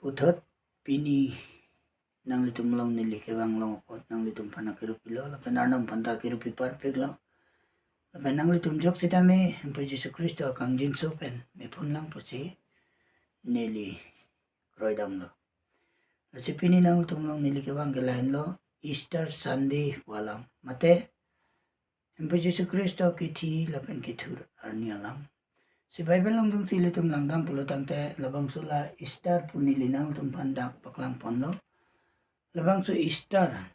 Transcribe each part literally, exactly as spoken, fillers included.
Puthot pini nanglitum along neli kevang long apot nanglitum aphan akirupilo, lapen Arnam aphan ta akirupi parpiklo. Lapen nanglitum jok sitame Hemphu Jisu Khristo akangjinso pen mephun lang pusi neli kroidamlo. Lasi pini nanglitum along neli kevang ke lahenlo, Easter Sunday pu alam. Mate Hemphu Jisu Khristo kithi lapen kethur arni alam. Si Bible along jongsi ilitum langdam pulo tangte labangso la Easter pu neli nanglitum aphan dak paklangponlo. Labangso Easter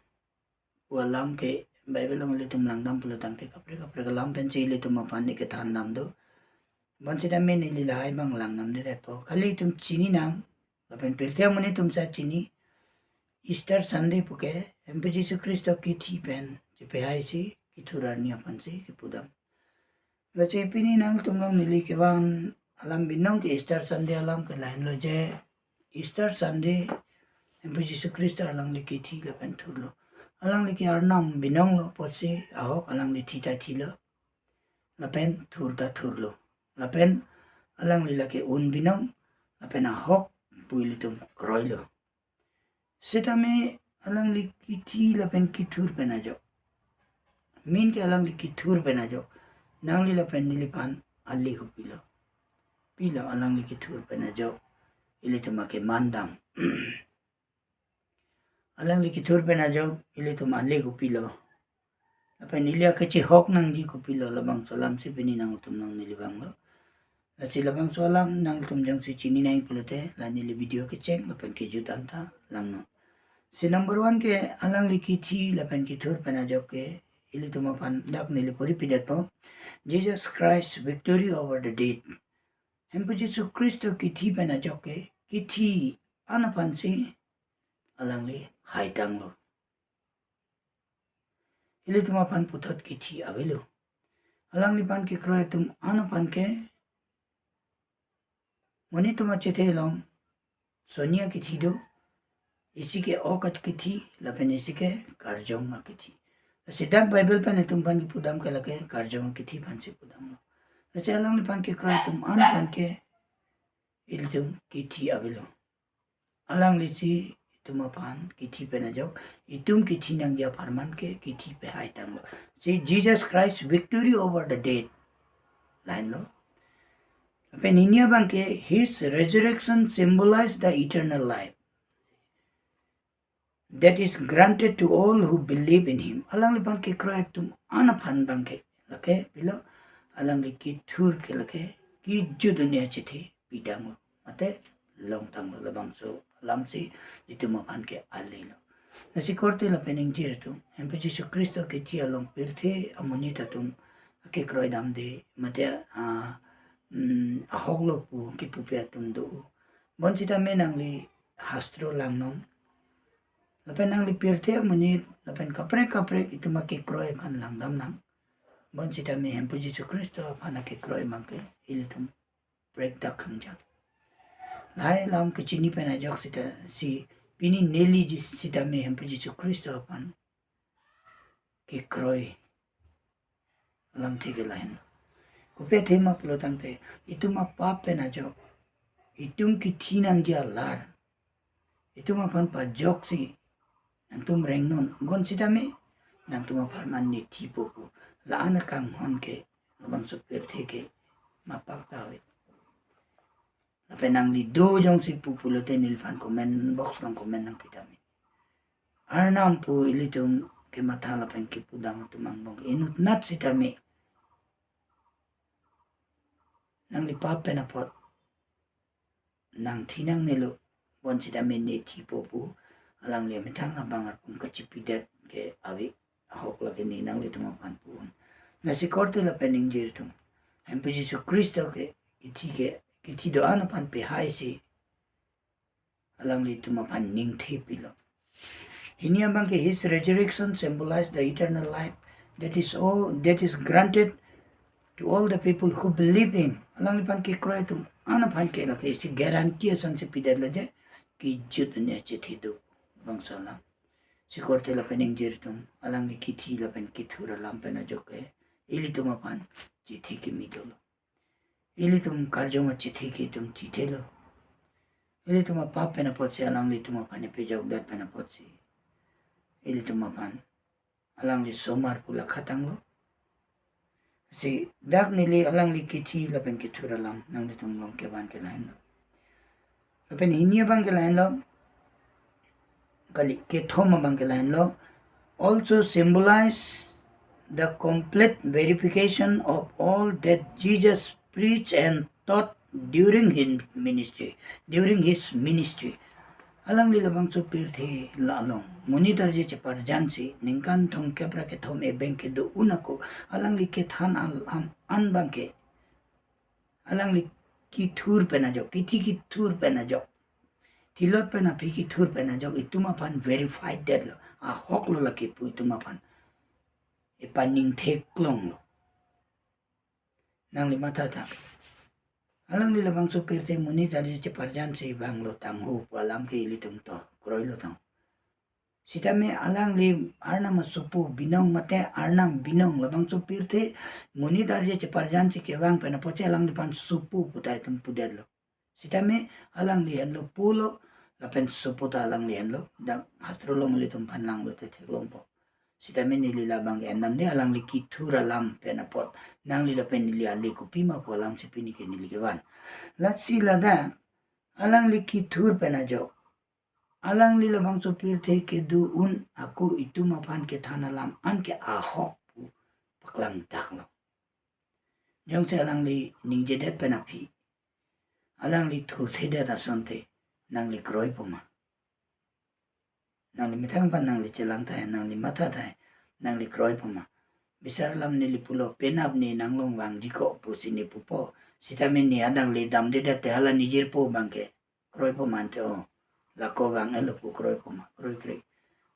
pu alam ke Bible along ilitum langdam pulo tangte kaprek kaprek alam pensi ilitum aphan ne kethandam do. Bonsitame neli lahai abang langdamde detpo. Kali itum chini nang, lapen pirthe amonit atum sa chini, Easter Sunday puke Hemphu Jisu Khristo kithi pen chepehaisi kethur arni aphansi kepudam. Lasi pini nanglitum along neli kevang alam binong ke Easter Sunday alam ke lahenlo je, Easter Sunday Hemphu Jisu Khristo alangli kithi lapen thurlo. Alangli ke Arnam binonglo apotsi ahok alangli thi ta thilo, lapen thur ta thurlo. Lapen alangli lake un binong, lapen ahok pu ilitum kroilo. Sitame alangli kithi lapen kethur pen ajok, main ke alangli kethur pen ajok nangli lapen neliphan ale kopilo? Pilo alangli kethur pen ajok ilitum akemandam? Alangli kethur pen ajok ilitum ale kopilo? Lapen ili akechihok nangji kopilo? Labangso alamsi pini nanglitum along neli vanglo. Lasi labangso alam nanglitum jongsi chini nangji pulote la neli video kecheng lapen kejut anta langnon. Si number one ke alangli kithi lapen kethur pen ajok ke ilitum aphan dak neli poripidetpo, Jesus Christ victory over the death. Hemphu Jisu Khristo kithi pen ajok ke, kithi an aphansi alangli haitanglo. Ilitum aphan puthot kithi avelo. Alangliphan kekroi atum an aphan ke monit atum achethe along soni akithi do, isi ke ok akithi, lapen isi ke karjong akithi. Lasi dak Bible pen itum aphan kepudam ke lake karjong akithi aphansi pudamlo. Lasi alangliphan kekroi atum an aphan ke ilitum kithi avelo. Alanglisi itum aphan kithi pen ajok, itum kithi nangji apharman ke kithi pehaitanglo. Si Jesus Christ victory over the death lahenlo. Lapen hini abang ke, his resurrection symbolized the eternal life that is granted to all who believe in him. Alangliphan kekroi atum an aphan abang ke lake pilo, alangli kethur ke lake kejut un-e achethe pitanglo, mate longtanglo, labangso alamsi itum aphan ke alelo. Lasi korte lapen ingjir atum, Hemphu Jisu Khristo kithi along pirthe amonit atum kekroi damde, mate, ah, mm, ahoklo pu kipupe atum do. Bonsitame nangli hastro langnon, lapen nangli pirthe amonit, lapen kaprek kaprek itum akekroi aphan langdam nang. Bonsitame Hemphu Jisu Khristo aphan akekroi abang ke ilitum prekdak khangja. Lahai alam kechini pen ajok sita, si pini neli Jis-, sitame Hemphu Jisu Khristo aphan kekroi alamthe ke lahenlo. Kopi athe ma pulo tangte, itum apap pen ajok, itum kithi nangji alar itum aphan pajoksi nangtum rengnon, bonsitame nangtum apharman ne thipo pu la-an akanghon ke labangso pirthe ke mapak ta ave. Lapen nangli do jongsi pu pulote neliphan comment box along comment nangpi tame. Arnam pu ilitum kematha lapen kepudam atum angbong inutnat sitame nangli pap pen apot nangthi nangnelo, bonsitame ne thipo pu alangli amethang abang arpum kachipidet ke ave, ahok lake ne nanglitum aphan pu-un. Lasi korte lapen ingjir atum, Hemphu Jisu Khristo ke kithi ke, kithi do-an aphan pehaisi alanglitum aphan ningthe pilo. Hini abang ke, his resurrection symbolized the eternal life that is all, that is granted to all the people who believe him. Alangliphan kekroi atum an aphan ke lake isi guarantee asonsi pidetlo je, kejut un-e achethe do, bangso alam. Si korte lapen ingjir atum, alangli kithi lapen kethur alam pen ajok ke ilitum aphan chethe kimi dolo. Ilitum karjong achethe ke itum chethelo. Ilitum apap pen apotsi, alanglitum aphan ipejokdet pen apotsi, ilitum aphan alangli somar pu la khatanglo. Si dak neli alangli kithi lapen kethur alam nanglitum along kevan ke lahenlo. Lapen hini abang ke lahenlo. Kali, kethom abang ke lahenlo. Also symbolize the complete verification of all that Jesus preached and taught during his ministry, during his ministry. Alangli labangso pirthe la along monit arje cheparjansi ningkan thomkep ra kethom ebeng kedo-un ako alangli kethan alam an abang ke, alangli kethur pen ajok, kithi kethur pen ajok, thilot pen aphi kethur pen ajok itum aphan verified detlo, ahoklo lake pu itum aphan ipaningtheklonglo. Nangli matha tha. Alangli labangso pirthe monit arje cheparjansi vanglo tangho pu alam ke ilitum to kroilo tang. Sitame alangli Arnam asopo binong mate Arnam binong labangso pirthe monit arje cheparjansi kevang pen apotsi alangliphan sopo pu ta itum pudetlo. Sitame alangli henlo pulo, lapen sopo ta alangli henlo, dak hastro along ilitum aphan langlote theklongpo. Sitame neli labang endamde alangli kethur alam pen apot, nangli lapen neli ale kopima pu alamsi pini ke neli kevan. Lasi ladak alangli kethur pen ajok, alangli labangso pirthe kedo-un ako itum aphan kethan alam an ke ahok pu paklangdaklo. Jongsi alangli ningjedet pen aphi, alangli thurthedet asonte nangli kroipo ma? Nangli methang aphan nangli chelang tahai, nangli matha tahai, nangli kroipo ma? Bisar alam neli pulo, penap ne nanglong vangjiko pusi ne pupo. Sitame ne adang le damdedet te hala nejirpo abang ke kroipo ma ante o. Lako vang-etlo pu kroipo ma? Kroikre.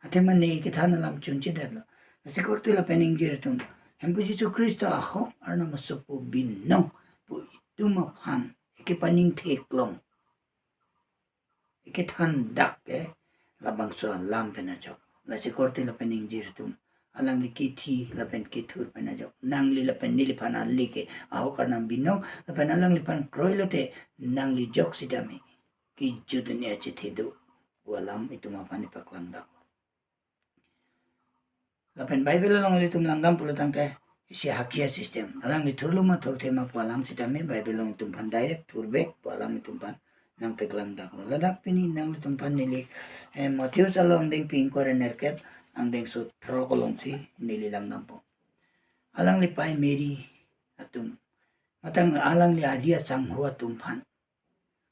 Athema ne kethan alam chunchedetlo. Lasi korte lapen ingjir atum, Hemphu Jisu Khristo ahok Arnam asopo binong pu itum aphan ikepaningtheklong, ikethandak ke labangso alam pen ajok. Lasi korte lapen ingjir atum, alangli kithi lapen kethur pen ajok, nangli lapen neliphan ale ke ahok Arnam binong, lapen alangliphan kroilote nangli jok sitame kejut un-e achethe do pu alam itum aphan ipaklangdak. Lapen Bible along ilitum langdam pulo tangte isi hakia system. Alangli thurlo ma thurthe ma pu alam sitame Bible along itum aphan direct thurvek pu alam itum aphan nangpaklangdaklo. Ladak pini nanglitum aphan neli, eh, Matthew along angdengpi ingkoi ra nerkep, angdengso throk alongsi neli langdampo. Alangli pai Mary atum, mate alangli ari asangho atum aphan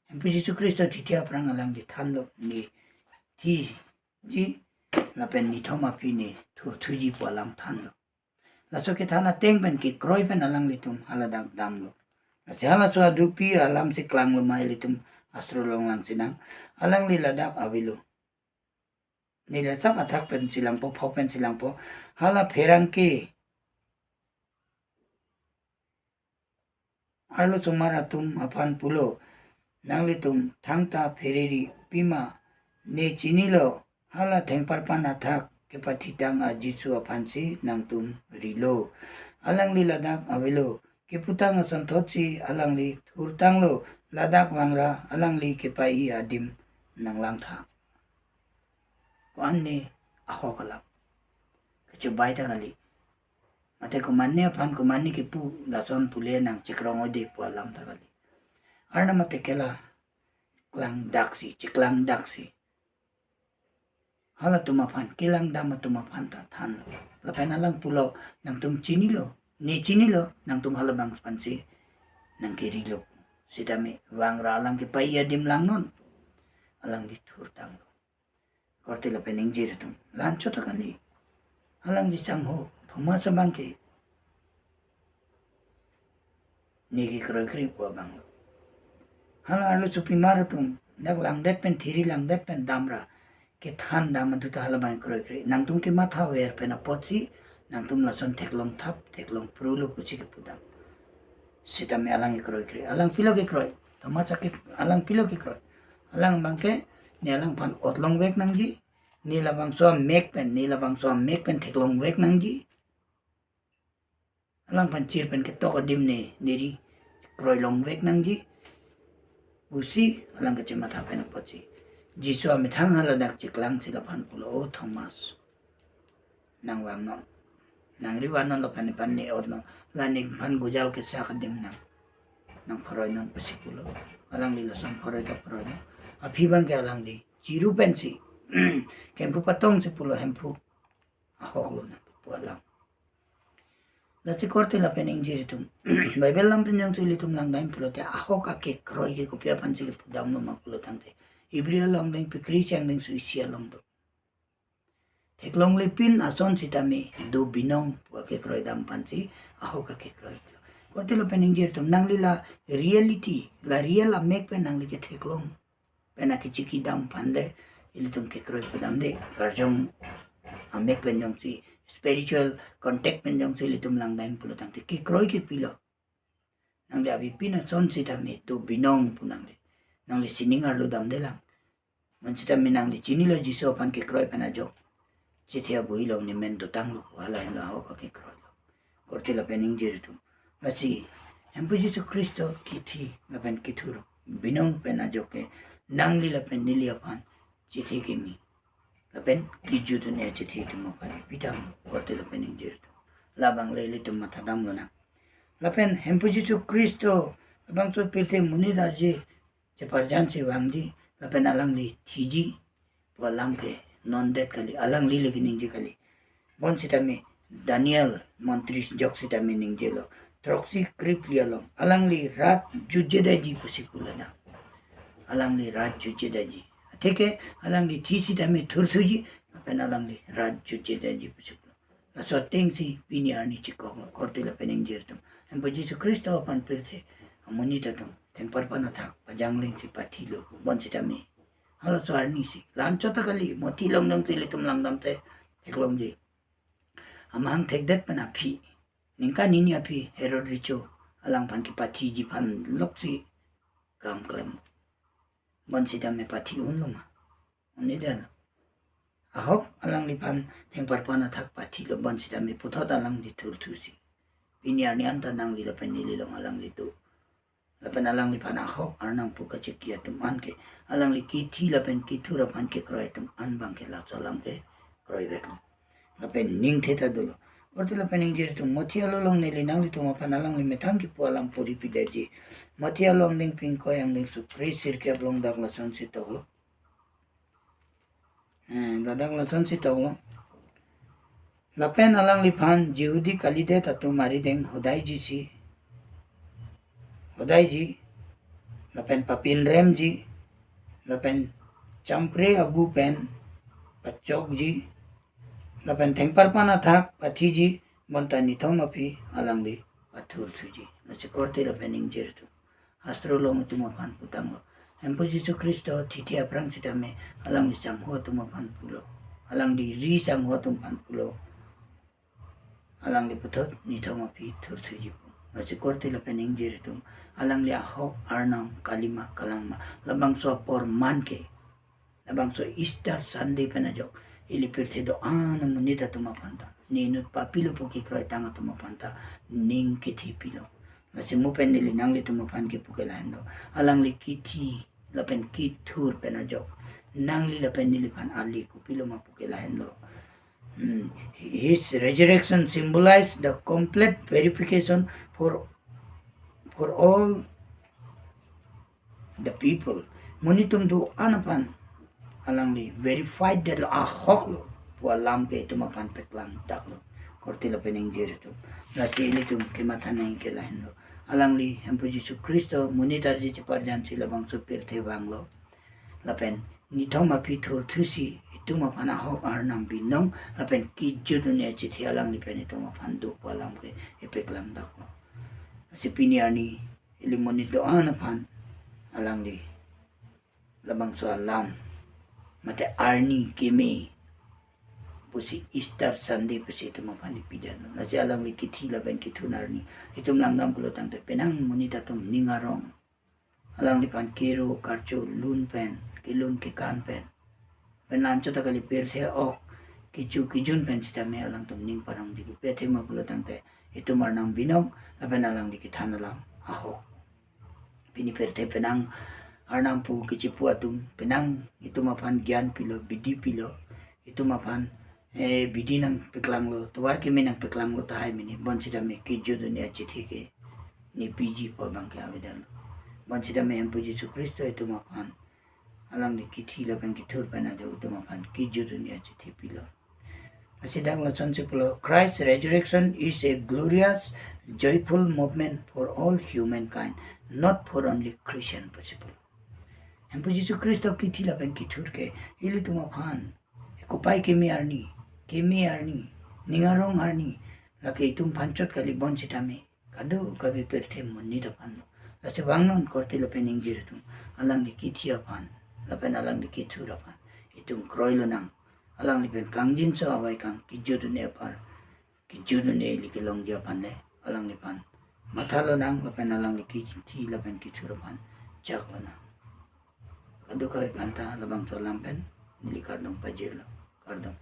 Hemphu Jisu Khristo thithi aphrang alangli thanlo, ne thiji lapen nithom aphi ne thurthuji pu alam thanlo. Laso kethan ateng pen kekroi pen alanglitum haladak damlo. Lasi halaso adupi alamsi klanglo ma ilitum hastro along langsinang. Alangli ladak avelo. Neli asap athak pensi langpo, phok pensi langpo. Hala pherangke arlosomar atum aphan pulo, nanglitum thangta phereri pima, ne chinilo, hala thengparpan athak kepathitang a Jisu aphansi nangtum rilo. Alangli ladak avelo, keputang asonthotsi alangli thurtanglo, ladak vangra alangli kepai adim nanglangtha. Ko-an ne ahok alam? Kechobai ta kali. Mate komatne aphan komatne kepu lason pule nangchekrong ode pu alam ta kali. Arnam mate kela klangdaksi, cheklangdaksi halatum aphan, kelangdam atum aphan ta thanlo. Lapen alang pulo, nangtum chinilo, ne chinilo, nangtum halabang aphansi nangkerilo. Sitame vangra alang kepai adim langnon, alangli thurtanglo. Korte lapen ingjir atum, la-anchot ta kali. Alangli sangho Thomas abang ke ne kekroikre pu abang. Hala arlosopimar atum dak langdet pen, thiri langdet pen damra kethan dam adu ta halabang kroikre. Nangtum kemathaver pen apotsi nangtum lason theklong thap, theklong phrulo pusi kepudam. Sitame alang kroikre. Alang pilo kekroi? Thomas ake alang pilo kekroi? Alang abang ke ne alangphan otlongvek nangji, ne labangso amek pen, ne labangso amek pen theklongvek nangji. Alangphan chir pen ketok adim ne neri kroilongvek nangji. pusi alang kachematha pen apotsi Jisu amethang haladak chiklangsi laphan pulo, "O Thomas, nang vangnon, nang ri vannon, laphan nephan ne-otnon, la nephan gojal kesak adim nang, nang phoroinon," pusi pulo. Alangli lason phoroi ta phoroinon. Aphi abangke alangli chiru pensi Hemphu patongsi pulo, "Hemphu, ahok lonang," pu alam. Lasi korte lapen ingjir atum, Bible alam pen jongsi ilitum langdam pulote ahok akekroi ke kopi aphansi kepudamlo ma pulo tangte, Hebrew along deng pikri chang deng su isi along do. Theklonglepin ason sitame do binong pu akekroi dam aphansi ahok akekroi pulo. Korte lapen ingjir atum, nangli la reality, la real amek pen nangli ketheklong pen akechiki dam aphan le ilitum kekroi pudamde. Karjong amek pen jongsi, spiritual contact pen jongsi ilitum langdam pulo tangte kekroi ke pilo. Nangli avepin ason sitame do binong pu nangli, nangli sining arlo damde lang. Bonsitame nangli chinilo Jisu aphan kekroi pen ajok, chethe abohi along nemen dotanglo pu, hala henlo ahok akekroi lo. Korte lapen ingjir atum, lasi Hemphu Jisu Khristo kithi lapen kethur binong pen ajok ke nangli lapen neli aphan chethe kimi lapen kejut un-e achethe atum aphan pidamlo. Korte lapen ingjir atum, labang le ilitum mathadam lonang. Lapen Hemphu Jisu Khristo labangso pirthe monit arje cheparjansi vangji lapen alangli thiji pu alam ke non det kali, alangli le keningje kali. Bonsitame Daniel montri ajok sitame ningjelo, throksi krephli along alangli rat jutjedaiji pusi pulo na. Alangli rat jutjedaiji. Atheke alangli thi sitame thurthuji, lapen alangli rat jutjedaiji pusi pulo. Laso atengsi pini arni chikoklo. Korte lapen ingjir atum, Hemphu Jisu Khristo aphan pirthe amonit atum thengparpan athak pajanglengsi pathilo. Bonsitame halaso arnisi, la-anchot ta kali, Mothi along dongsi ilitum langdamte theklongji. Amahang thekdet pen aphi, ningkan hini aphi Herod recho alangphan kepathiji aphan loksi kam klem. Bonsitame pathi unlo ma? Un'edetlo. Ahok alangliphan thengparpan athak pathilo, bonsitame puthot alangli thurthusi pini arni anta nangli lapen neli along alangli do. Lapen alangliphan ahok arnam pu kachiki atum an ke, alangli kithi lapen kethur aphan kekroi atum an abangke laso alam ke kroiveklo. Lapen ningthe ta dolo. Korte lapen ingjir atum, Mothi alo along neli nanglitum aphan alangli methang kipu alam pori pidaji. Mothi alo angdeng pingkoi angdeng sukre sirkep along dak lasonsi toklo. Eh, ladak lasonsi toklo. Lapen alangliphan Jihudi kalidet atum arideng hodaiji si, hodaiji, lapen papinremji, lapen champre abu pen pachokji, lapen thengparpan athak pathiji, bonta nithom aphi alangli pathurthuji. Lasi korte lapen ingjir atum, hastro along itum aphan putanglo. Hemphu Jisu Khristo thithe aphrang sitame alangli changhu atum aphan pulo, alangli ri changhu atum aphan pulo, alangli puthot nithom aphi thurthuji pu. Lasi korte lapen ingjir atum, alangli ahok arnam kalima kalangma, labangso apor man ke, labangso Easter Sunday pen ajok ili pirthe do-an amonit atum aphan ta, ne inut papilo pu kekroitang atum aphan ta ning kethe pilo. Lasi mo pen neli nanglitum aphan kipu ke lahenlo, alangli kithi lapen kethur pen ajok nangli lapen neliphan ale kopilo ma pu ke lahenlo. Hmm. His resurrection symbolized the complete verification for, for all the people. Monit atum do-an aphan alangli verified detlo, ahoklo pu alam ke itum aphan paklangdaklo. Korte lapen ingjir atum, lasi ilitum kematha nangji ke lahenlo. Alangli Hemphu Jisu Khristo monit arje cheparjansi labangso pirthe vanglo. Lapen nithom aphi thurthusi itum aphan ahok arnam binong, lapen kejut un-e achethe alangli pen itum aphan do pu alam ke epaklangdaklo. Lasi pini arni ili monit do-an aphan alangli labangso alam, mate arni keme pusi Easter Sunday pusi itum aphan ipidetlo. Lasi alangli kithi lapen kethun arni itum langdam pulo tangte penang monit atum ning arong, alangliphan kero karcho lun pen, kelun kekan pen, pen la-anchot ta kali pirthe ok kecho kejun pen sitame alangtum ning parongji. Kopi athe ma pulo tangte itum arnam binong lapen alangli kethan alam ahok. Pini pirthe penang Arnam pu kechipu atum penang itum aphan gyan pilo, bidi pilo, itum aphan eh, bidi nangpeklanglo, tovar kimi nangpeklanglo tahai mini, bonsitame kejut un-e achithi ke ne piji pu abang ke avedetlo. Bonsitame Hemphu Jisu Khristo itum aphan alangli kithi lapen kethur pen ajo itum aphan kejut un-e achithi pilo. Lasi dak lasonsi pulo, Christ's resurrection is a glorious, joyful movement for all humankind, not for only Christian, pusi pulo. Hemphu Jisu Khristo kithi lapen kethur ke ilitum aphan kopai keme arni, keme arni, ning arong arni, lake itum aphan chot kali, bonsitame kadokave pirthe monit aphanlo. Lasi vangnon korte lapen ingjir atum, alangli kithi aphan lapen alangli kethur aphan itum kroilonang. Alanglipen kangjinso avaikang kejut un-e apar, kejut un-e ili kelongji aphan le alangliphan mathalonang lapen alangli kithi lapen kethur aphan jaklonang. Kadokave aphanta labangso alam pen neli kardom pajirlo. Kardom.